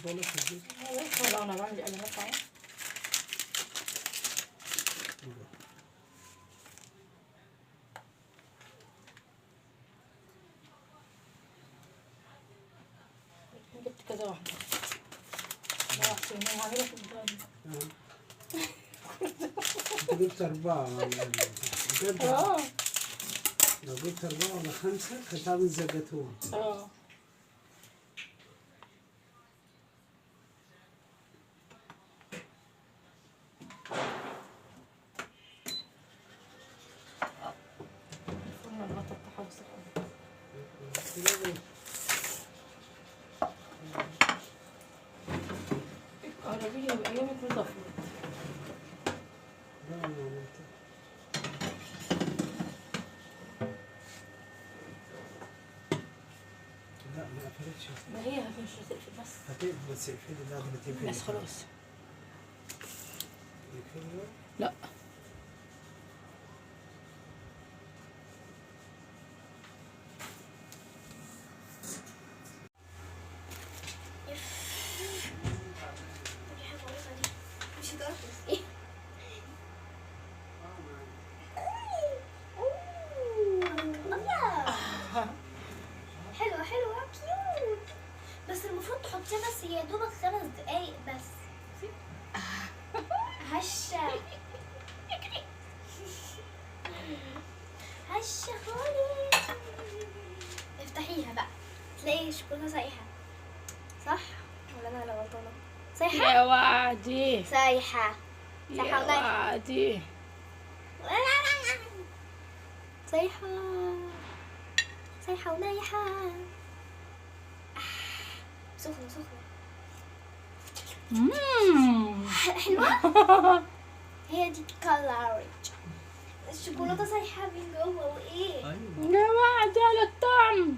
بولة في البيت؟ لا انا بعمل اعلانات اهو. جبت كذا واحدة. لا احسن انا هعملها في البتاع دي. انت جبت أربعة ولا جبت؟ اه. لو جبت أربعة ولا خمسة كنت عامل زي جاتوه. اه. الفرن الغطا بتاعها وسخ أوي. الكهربية بأيامك نضفت. لا أنا عملت. لا ما قفلتش. ما هي مش هتقفل بس. هتقفل بس اقفلي بعد ما تقفلي. بس خلاص. اقفلي بقى. لا. مش هتقفل ايه؟ الله، حلوة حلوة cute. بس المفروض تحطيها بس يا دوبك 5 دقايق بس. هشة هشة خالص. افتحيها بقى تلاقي شوكولاتة سايحة، صح ولا انا اللي غلطانة؟ سايحة يا وعدي سايحة يا سايحة ونايحة. وعدي. سايحة سايحة ونايحة. سخنة سخنة. حلوة. هي دي كالوريج. الشوكولاتة سايحة من جوه وإيه؟ أيوه. يا وعدي على الطعم.